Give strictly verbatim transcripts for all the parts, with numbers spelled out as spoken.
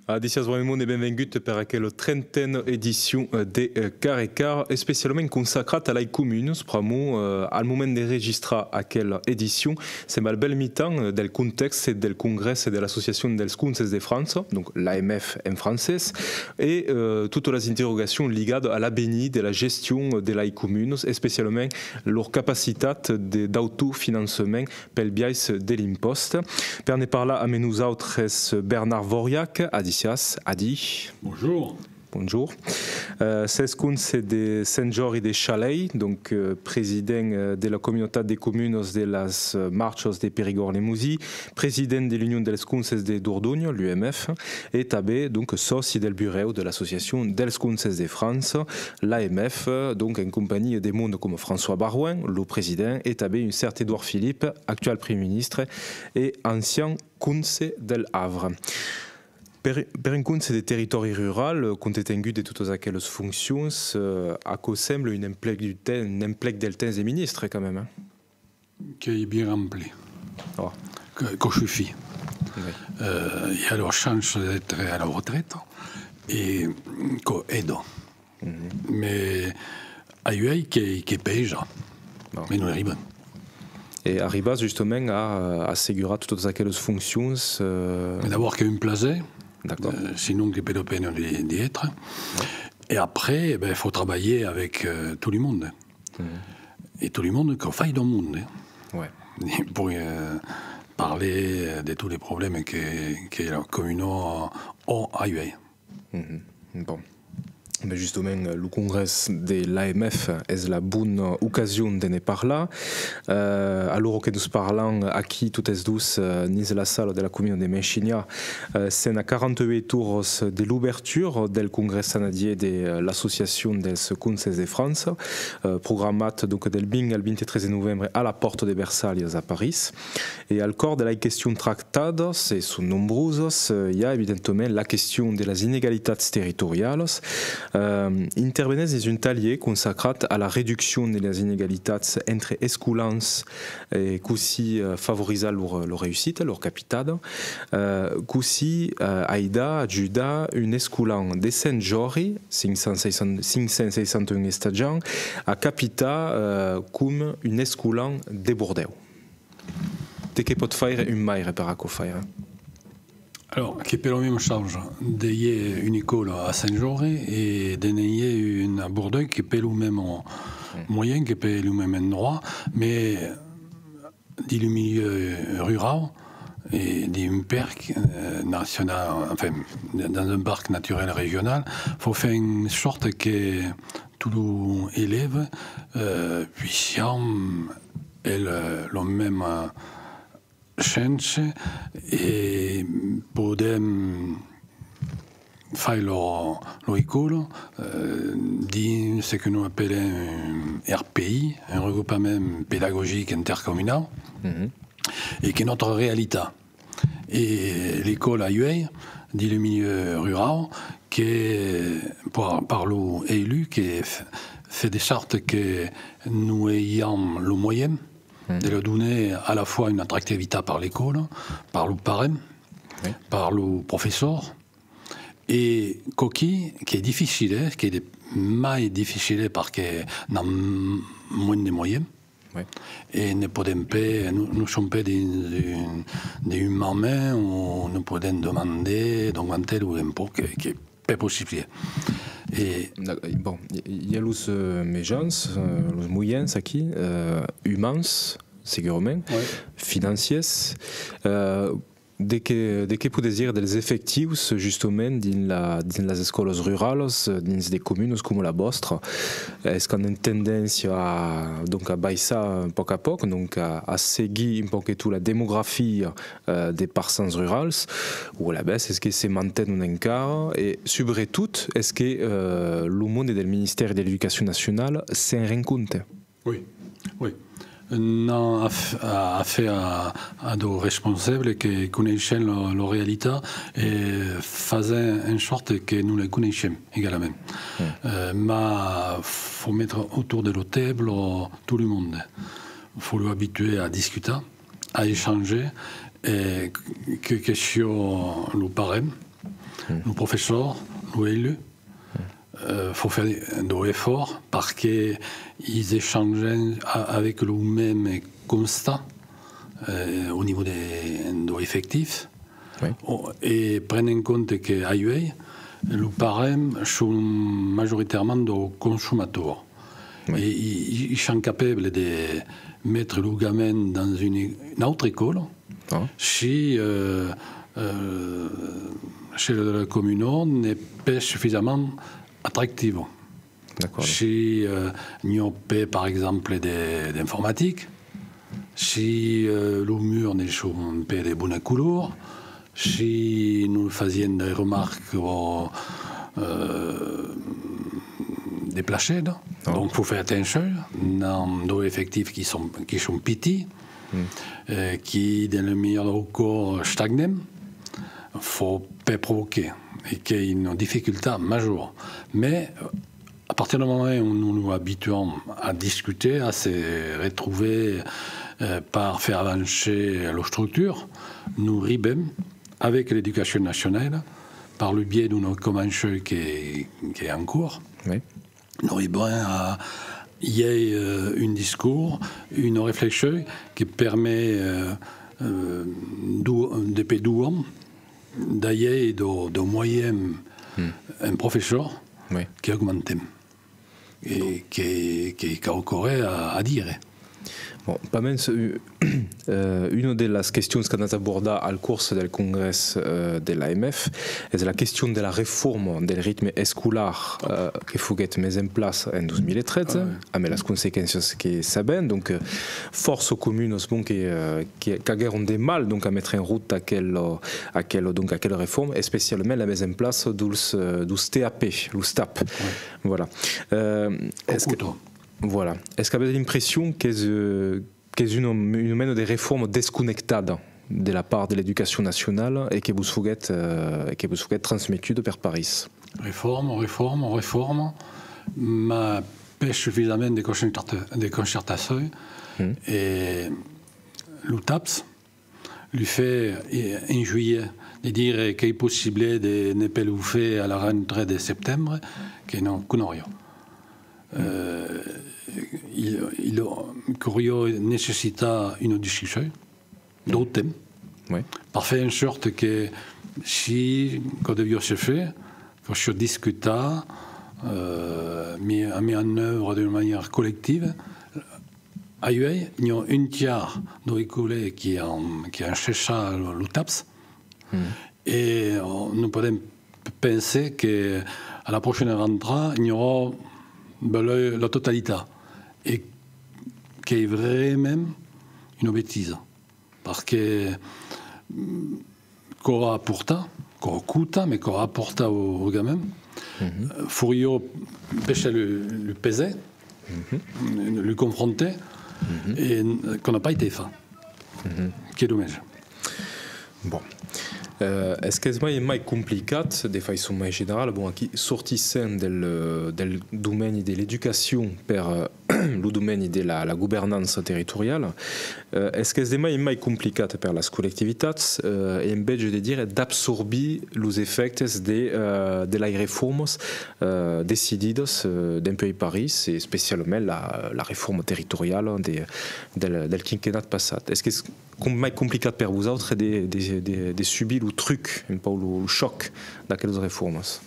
Adissiatz, bon monde, e benvengut per aquela trentena edicion, eh, de, eh, Carré Car, especialament consacrat a las comunas, pr'amor, eh, al moment d'enregistrar aquela edicion, sèm al bèl mitan, eh, del contèxt del congrès de l'Associacion dels Conses de França, donc l'A M F en francés, e, eh, totas las interrogacions ligadas a l'avenir de la gestion de las comunas, especialament lor capacitat de, d'autofinançament pel biais de l'impòst. Per ne parlar amb nosautres, Bernard Voriac, adissiatz, adi. Bonjour. Bonjour. Eh, sètz conse de Sent Jòrgi de Chalèi, donc, eh, president, eh, de la comunautat de comunas de las, eh, Marchas de Perigòrd Lemosin, president de l'Union dels Conses de Dordonha, l'U M F, e tanben, donc, sòci del burèu de l'Associacion dels Conses de França, l'A M F, donc, en companhia de monde coma François Baroin, lo president, e tanben un cèrt Edouard Philippe, actual primièr ministre e ancian conse del Havre. Per, per un conse de territòri rural, eh, compte tengut de totas aquelas foncions, eh, aquò sembla un emplec du ten-, un emplec del temps de ministre, quand même, hein? Qu'ei bien rempli. Oh. Que, qu'o suffit. Oui. Euh, il y a la chance d'être à la retraite et qu'o aide. Mhm. Mais a uèi que, que pesa. Non. Mais non arriba. E arribas justament a, a assegurar totas aquelas foncions, euh... Mais d'abord qu'ei un plaser. D'accord. Euh, sinon que pas la peine d'y, d'y être. Ouais. Et après, eh ben, faut travailler avec, euh, tout le monde. Mhm. E tot le monde, qu'o fai dau monde, eh. Ouais. Pòi, eh, parlar de tots les problèmes que, que la comuna a uèi. Mhm. Bon. Ben justament, lo congrès de l'A M F es la bona ocasion de ne parlar. Eh, a l'ora que nos parlam, aquí, totes dos, eh, dins la sala de la comuna de Meschinhà, eh, sèm a quaranta-uèit oras de l'obertura del congrès annadièr de, eh, l'Associacion dels Conses de França, eh, programat, donc, del vint al vint-e-tres de novembre a la Pòrta de Versalhas a París. E al còr de las questions tractadas, e son nombrosas, eh, i a evidentament la question de las inegalitats territorialas. Eh, intervenètz dins un talhièr consacrat a la reduccion de las inegalitats entre escolans e cossí, eh, favorizar lor, lor reüssita, lor capitada, eh, cossí, eh, aidar, ajudar un escolan de Sent Jòrgi, cinc cents seissanta, cinc cents seissanta un estatjants, a capitar, eh, com un escolan de Bordèu. De qué pòt faire un maire per aquò faire? Alors, qu'ei pas la mèma chausa de ier una escòla a Sent Jòrgi e de n'i ier una a Bordèu, qu'ei pas lo mème moyen, qu'ei pas lo mème endroit, mais dins lo milieu rurau e dins un parc, eh, nacionau, enfin, dins un parc naturel regional, fau far en sòrta que tots los elèves, eh, puissián aver, eh, la mèma chance e podèm far lor, lor escòla, eh, dins ce que nos apelem un R P I, un regroupament pedagogic intercomunau, e qu'ei nòstra realitat. E l'escòla a uèi, dins lo milieu rurau, que par, par los elus, que f-, fai de sòrta que nos aiam los moyens de lor donar a la fois una atractivitat per l'escòla, per los parents, per los professors, e coquí qu'ei dificile, qu'ei de mai dificile perque n'an moins de moyens, e ne podèm pas, nos, nos som pas dins un, dins un moment ont nos podèm demandar d'augmentar los impòts, que, qu'ei pas possible. E... D'ac-, bon, i, i a los, eh, mejans, eh, los moyens aquí, eh, umans, segurament, financièrs. Eh, de qué, de qué podètz dire dels efectius, justament, dins la, dins las escòlas ruralas, dins de comunas coma la vòstra? Es qu'an una tendéncia a, donc, a baissar un pauc a pauc, donc a, a seguir un pauc e tot la demografia, eh, de passants rurals, o alavetz es que se mantenon encara, e subretot es que, eh, lo monde del Ministèri de l'Educacion Nacionala se'n ren compte? Oui, oui. N'an a f-, a, a far a, a dos responsables que coneishen la, la realitat e fasen en sòrta que nos la coneishem egalament. Eh, mas fau metre autour de la taula tot lo monde. Fau los abituar a discutar, a echanjar, e que, que siá lo parent, Lo professor, lo elu, eh, fau far dau efòrt, perque is echangen a-, avec lo meme constat, eh, au nivau de, dau efectif. E pren en compte que, a uei, lo parents son majoritàriament dau consomator. E i, i, i son capables de metre lo gamin dins una, una autra escòla, si, eh, eh, celle de la comuna n'es pas sufisament atractiva. Si, eh, n'i a pas, per exemple, de, d'informatic, si, eh, lo mur ne son pas de bona color, si nos fasiam de remarcas, eh, deplachadas. Donc, fau far atencion, n'am dau efectif qui son, qui son pitits, eh, qui, dins le melhor dau còs, estagnem, fau pas provocar, e qu'es una dificultat majora. Mès, a partir dau moment ont nos nos abituam a discuter, a se retrover, eh, per far avançar la structura, nos ribem, avec l'Educacion Nacionala, per lo biais d'una convencion que, qu'es en cors, nos ribem a ier, eh, un discors, una reflexion que permet, eh, eh, dau, de pe dau an, d'aver dau, dau moyen en professor que augmentem e que, que quauqua a, a dire. Bon, pasmens, eh, eh, una de las questions qu'anatz abordar al cors del congrès, eh, de l'A M F es la question de la reforma del ritme escolar, eh, que foguèt mes en plaça en dos mil tretze, amb las consequéncias que sabèm. Donc, eh, fòrça comunas, bon, que, eh, que, qu'aguèron de mal, donc, a metre en rota aquel, aquel, donc, aquela reforma, especialament la mesa en plaça deus, eh, deus T A P, los TAP. Voilà. Eh, es que, voilà. Es qu'avètz l'impression qu'es, eh, qu'es una, una mena de reforma desconnectada de la part de l'Educacion Nacionala e que vos foguèt, eh, que vos foguèt transmetuda per París? Reforma, reforma, reforma, mas pas sufisament de concerta-, de concertacion. E lo TAPS, lo fèt, eh, en juilhet, de dire qu'es possible de ne pas lo far a la rentrée de setembre, qu'es una conariá. Eh, i, i, qu'auriá necessitat una discussion dau temps, per far en sòrta que si quò deviá se far, quò siá discutat, eh, mis, mis en œuvre d'una manièra collectiva. A uei, n'i a un tièrs daus escolaires qui an, qui an cessat lo, lo TAPS, e, eh, nos podèm p-, pensar que a la prochaina rentrada, n'i aurà belèu la totalitat, e qu'es vraiment una betisa, perque, mm, quò a aportat, quò cota, mas quò a aportat au, au gamin, eh, fariá baissar lo, lo pes, lo confronte, e n-, quò n'a pas estat fach. Qu'es domatge. Bon. Eh, es qu'es mai, mai complicat, de faiçon mai generala, bon, aquí sortissèm del, del domeni de l'educacion per, eh, lo domeni de la, la governança territoriala. Eh, es qu'es de mai en mai complicat per las collectivitats, eh, e en biais de dire, d'absorbir los efèctes de, eh, de las reformas, eh, decididas, eh, dempuèi París, e especialament la, la reforma territoriala de, del, del quinquennat passat. Es qu'es com-, mai complicat per vosautres de, de, de, de subir lo truc, un pauc lo, lo chòc d'aquelas reformas?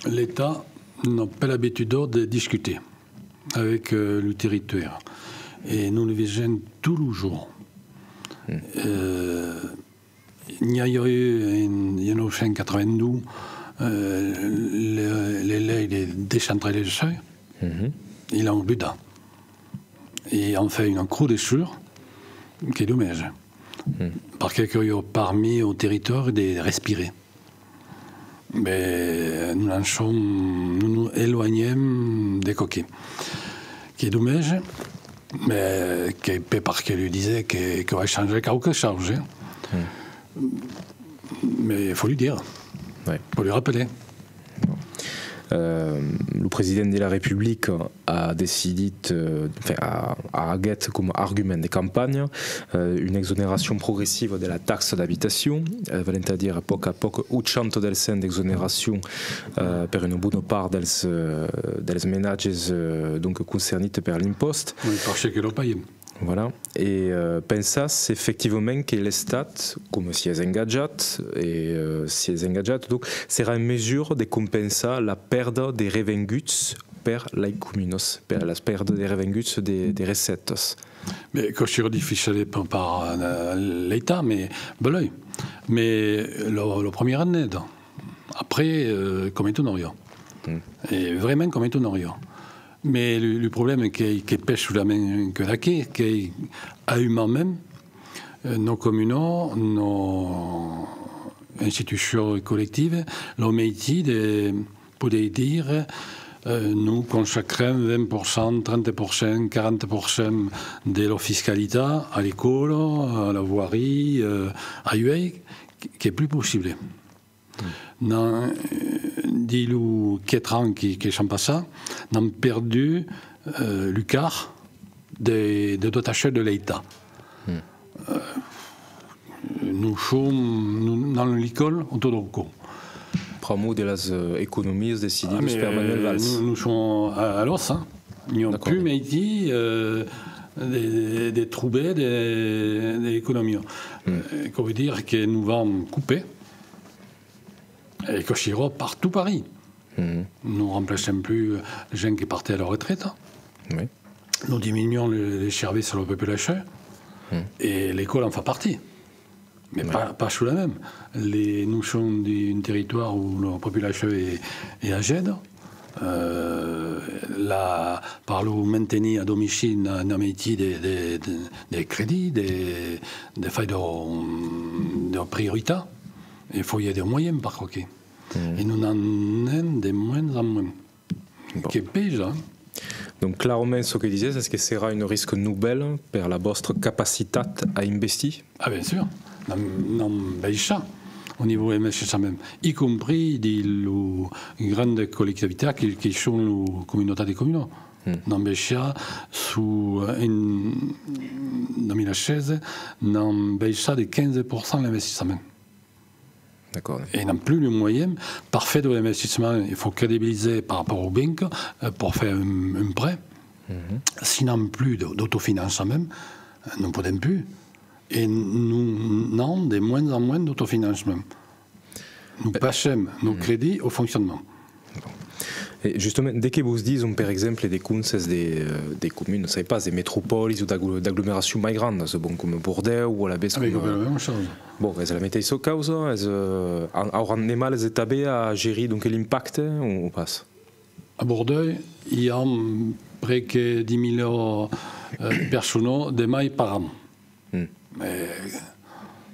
L'Estat n'a pas l'abituda de discutir avec, euh, lo territòri. E nos lo vesèm tots los jorns. Euh, n'i a eu en mil nòu cents quatre-vingt-dotze, euh, le, le lei de descentralizacion, e l'an budat. E an fait una crotz dessús, qu'es domatge. Perque qu'auriá permés au territòri de respirar. Ben, nos en som, nos nos eloignèm de quauqua. Qu'es domatge, mas qu'es pas perque lo dise que, que vai changer quauqua chausa, eh. Mas fau lo dire. Fau lo rapelar. Bon. Eh, lo president de la Republica a decidit, eh, enfin, a, a aguet coma argument de campanha, eh, una exoneracion progressiva de la taxa d'abitacion, eh, valent a dire a pauc a pauc ochanta del cent d'exoneracion, eh, per una bona part dels, eh, dels menatges, eh, donc, concernits per l'impòst. Oui, parce que lo paiem. Voilà. E, eh, pensatz efectivament que l'Estat, coma si es engatjat, e, eh, si es engatjat, donc, serà en mesura de compensar la pèrda de revenguts per las comunas, per las pèrdas de revenguts de, de recèptas? Mès quò serà dificile per, per, eh, l'Estat, mès belèu. Mès lo, lo premier an, après, eh, coma tot auriá. E vraiment coma tot auriá. Mès lo, lo problème que, que pes solament que d'aquí, qu'es a un moment, eh, nos comunas, nos institucions collectivas, lo mestier de poder dire, eh, nos consacrem vint per cent, trenta per cent, quaranta per cent de la fiscalitat a l'escòla, a la voirie, eh, a uèi, qu'es plus possible. N'an, eh, dins los quatre ans que, que son passats, n'an perdut, eh, lo quart de, de dotacion de l'Estat. Eh, nos som, nos, n'an l'escòla autor del còp. Pr'amor de las, eh, economias decididas per Manuel Valls. Nos, nos som a, a l'òssa. N'i a plus mestier, eh, de, de, de trobar de, de l'economia. Eh, quò vòu dire que nos vam copar. E quò serà partout pareil. Nos remplacem plus, eh, la gent que parten a la retreta. Oui. Nos diminuam le, les services a la populacion. E l'escòla en fa partir. Mès pas, pas solament. Les, nos som d'un territòri ont la populacion es, es agèda. Eh, la, per lo mantenir a domicili, n'an, n'an mestier de, de, de, de credit, de, de faire de, de prioritat. E fau aver de moyens per quò-quí. E nos n'en avèm de moins en moins. Bon. Que pesa, eh? Donc, clarament, çò que disètz es que serà un risc novèl per la vòstra capacitat a investir? Ah, bien sûr. N'an, n'an baissat au nivèu investissament, y compris dins lo grandes collectivitats que, que son lo comunautat de comunas. N'an baissat sus, eh, en dos mila setze, n'an baissat de quinze per cent l'investissament. D'acòrd. E n'an plus le moyen per faire de l'investissement, il faut crédibiliser par rapport au banc, eh, per faire un, un prêt. Si n'an plus de, d'autofinançament, eh, non podèm plus. E nos n'an de moins en moins d'autofinançament. Nos passem nos credits au fonctionnement. Bon. E justament, de qué vos dison, per exemple, de conselhs de, eh, de comunas, sai pas, de metropòlis o d'aglo-, d'aglomeracions mai grandas, bon, coma Bordèu o alavetz coma... Ah, mès coma la mèma chausa. Bon, es la meteissa causa, es, eh, an-, auràn de mals de tanben a gerir, donc, l'impacte, o, o pas? A Bordèu, i a près que dètz mila, eh, personas de mai par an. Eh,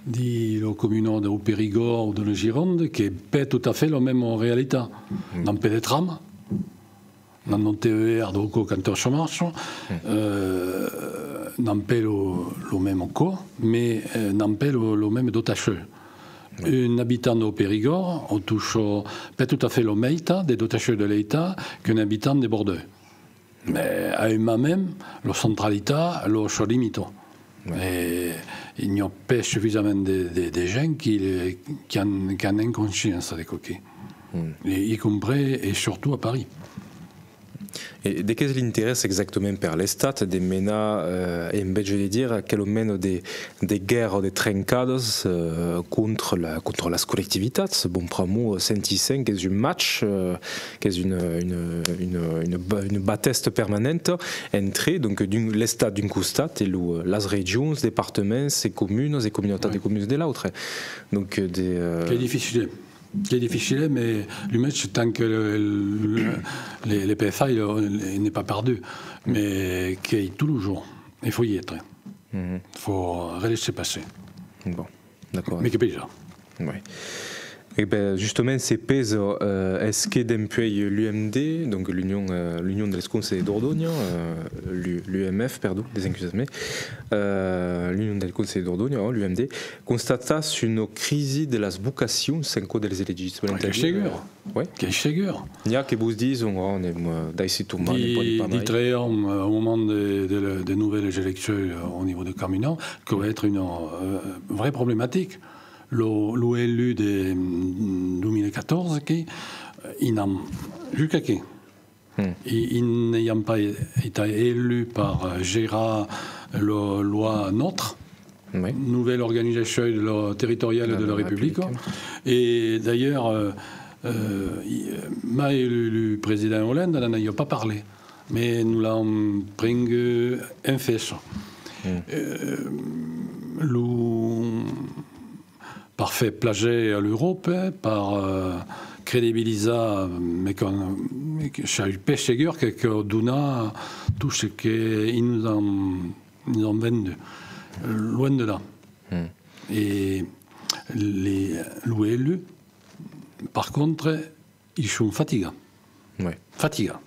dins la comuna dau Perigòrd o de la Gironde, qu'es pas tot a fait la mèma realitat. N'an pas de tram, n'an lo T E R, donc quand ça marche, eh, n'an pas lo, lo mème coût, mès, eh, n'an pas lo, lo mème dotacion. Un abitant dau Perigòrd, o toucha pas tot a fait la meitat de dotacion de l'Estat qu'un abitant de Bordèu. Mès a un moment, la centralitat, la, se limita. E i n'i a pas sufisament de, de, de gent qui, qui an, qui an consciéncia de quò-quí. E, y compris e surtout a París. E de qu'es l'interès exactament per l'Estat de menar, eh, en vètz de dire, aquela mena de, de guèrra, de trencadas, eh, contra la, contra las collectivitats? Bon, pr'amor, eh, sentissèm qu'es un match, eh, qu'es una, una, una, una ba-, una batèsta permanenta entre, donc, d'un, l'Estat d'un costat e lo, las regions, departaments e comunas e comunautats de comunas de l'autre. Donc, eh, de, eh, Qu'es dificile. Qu'es dificile, mès lo mètge, tant que le, le, le, le P F I, le, le, n'est pas perdu, mès qu'es tous los jours, il faut y être. Faut rien laisser passer. Bon, d'acòrd. Mès que pesa. Oui. E ben, justament, se pesa, eh, es que dempuèi l'U M D, donc l'Union, eh, l'Union dels Conselhs de Dordonha, eh, l'U-, l'U M F, perdon, desencusatz-me, eh, l'Union dels Conselhs de Dordonha, ò, l'U M D, constatatz una crisi de las vocacions en cò dels elegits. Qu'es segur. Oui. Qu'es segur. N'i a que vos dison, ò, anem, eh, daissi tombar, ne parli pas mai. Ditrèiam, eh, au moment de, de, de novèlas eleccions, eh, au nivèu de Camunas, que va èstre una, eh, vraie problematica. Lo, lo elu de, mm, dos mila catorze, que, eh, i n'an, jusqu'a aquí. I, i n'an pas estat elus per, eh, gerar lo, loi NOTRe, nouvèla organizacion de la, territoriala de la Republica. E d'ailleurs, eh, eh, i, eh, mai lo, lo president Hollande n'en aviá pas parlat, mas nos l'an prengut en fessa. Eh, lo, per far plaser a l'Euròpa, per, eh, credibilizar, mas que, mas que soi pas segur que, que dona tot ce que i nos an, nos an vendut. Loin de là. E les, lo elu, per contra, i son fatigats. Oui. Fatigats.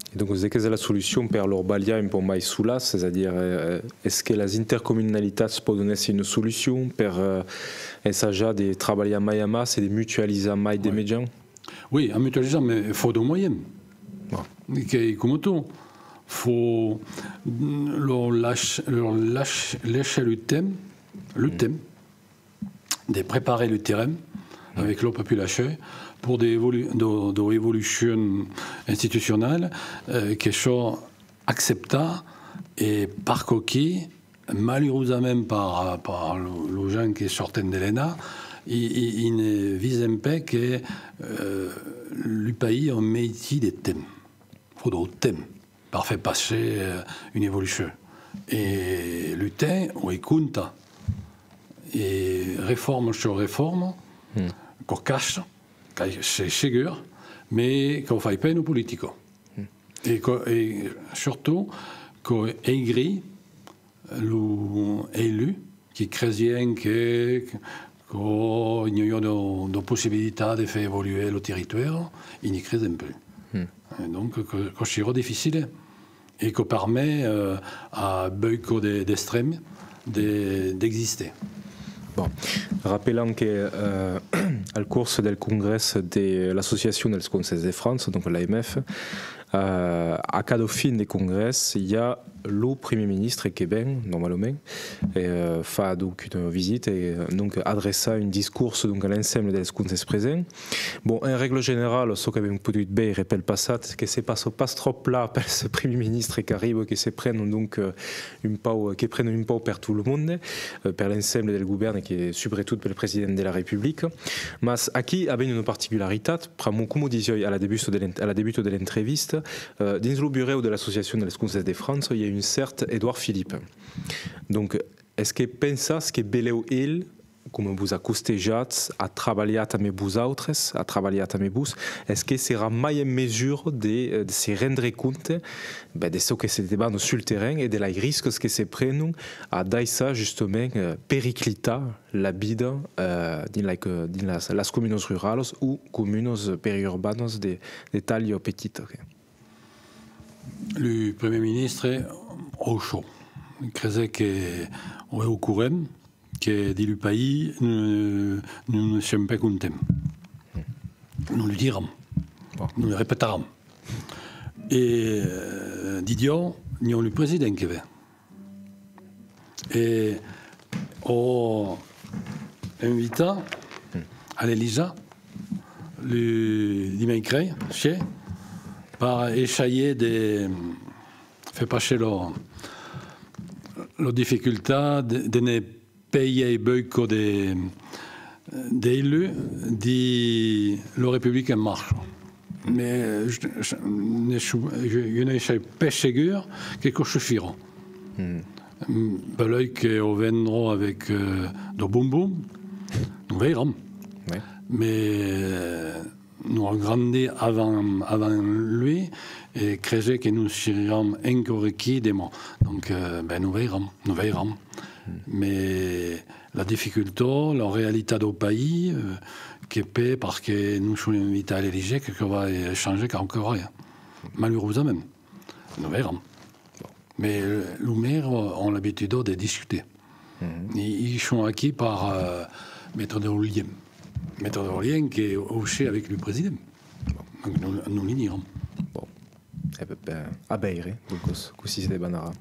E donc, de qu'es la solucion per lor balhar un pauc mai sul nas, es a dire, eh, es que las intercomunalitats pòdon èsser una solucion per, eh, ensajar de trabalhar mai amassa e de mutualizar mai de mejans? Oui, a mutualizar, mas fau de moyens. Qu'es coma tot. Fau lor lach-, lor lach-, laissar lo temps, lo temps de preparar lo terren avec la populacion per de evolu-, de, de evolucions institucionalas, eh, que son acceptadas e per quauqu'un, malurosament per, per lo, los gens que sòrten de l'ENA, i, i, i ne visen pas que, eh, lo país a mestier de temps. Fau dau temps per far passar, eh, una evolucion. E lo temps, uèi, compta. E reforma sus reforma, quò cacha, qu'es segur, mas quò fai pas una politica. E quò, e surtot, quò aigris los elus qui cresián que, que n'i auriá de, de possibilitats de far evoluar lo territòri, i n'i cresen plus. E donc, que, que serà dificile e que permet, eh, a beucòp de, d'extrèms de, d'existar. Bon, rapelam que, eh, al cors del congrès de l'Associacion dels Conselhs de França, donc l'A M F, eh, a cada fin de congrès, i a lo Primièr Ministre que ven, normalament, e, eh, fa donc una visita e, eh, donc adreça un discors donc a l'ensemble dels conselhs presents. Bon, en règla generala, çò qu'avèm podut veire pel passat, que se passa pas tròp plan pels primièrs ministres qu'arriban, que se prenon donc, eh, un pauc, que prenon un pauc per tot lo monde, eh, per l'ensemble del govèrn e que, subretot, pel president de la Republica. Mas aquí avèm una particularitat, pr'amor, coma disiái a la debuta de l'en-, a la debuta de l'entrevista, eh, dins lo burèu de l'Associacion dels Conselhs de França, i a un cèrt Edouard Philippe. Donc, es que pensatz que belèu el, coma vos a costejat, a trabalhat amb vosautres, a trabalhat amb vos, es que serà mai en mesura de, eh, de se rendre compte, ben, de çò que se debana sul terren e de las riscas que se prenon a daissar justament, eh, periclitar la vida, eh, dins la, dins las, las comunas ruralas o comunas periurbanas de, de talha petita, ok. Lo Primièr Ministre, au chau, crese que, o es au corrent que dins lo país, nos, nos ne sèm pas contents. Nos lo diram, nos lo repetaram. E, eh, didiòu, n'i a lo president que ven. E o invita a l'Elisa lo dimècres, se, per essajar de far passar la, la dificultat de, de ne paiar beucòp de, d'elus dins la Republica en Marcha. Mas, eh, je, je, ne su-, je, je ne soi pas segur que quò sufirà. Belèu que o vendrà avec, eh, de bonbons, nos veiram. Mas, eh, nos a grandit avant, avant lui, e crese que nos seriam encara aquí deman. Donc, eh, ben, nos veiram, nos veiram. Mas La dificultat, la realitat dau país, eh, que pè, parce que nos som invitats a l'Elysée, que, que va, eh, changer encara, eh. Malurosament. Nos verrem. Mais, eh, los maires ont l'habitude de discuter. Ils, ils sont acquis par, eh, metre dau lien. Metre dau lien que aussi avec le président. Donc, nos, nos li direm. Bon. E ben, ben, a veire, doncas, cossí se debanarà.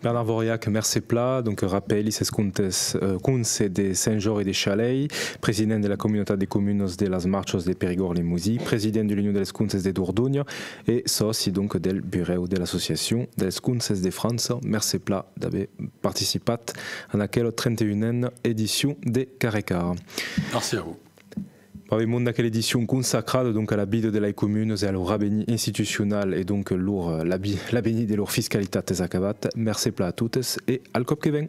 Bernard Voriac, mercé plan. Donc, rapèli, s'escomptes, eh, Conse de Sent Jòrgi de Chalèi, president de la comunautat de comunas de las Marchas de Perigòrd Lemosin, president de l'Union dels Conses de Dordonha e sòci, donc, del burèu de l'Associacion dels Conses de França. Mercé plan d'aver participat en aquela trenta-unena edicion de Carrecar. Merci à vous. Brave monde, aquela edicion consacrada, donc, a la vida de las comunas e a lor avenir institucional e, donc, lor, eh, l'avi-, l'avenir de lor fiscalitat es acabat. Mercé plan a totes e al còp que ven.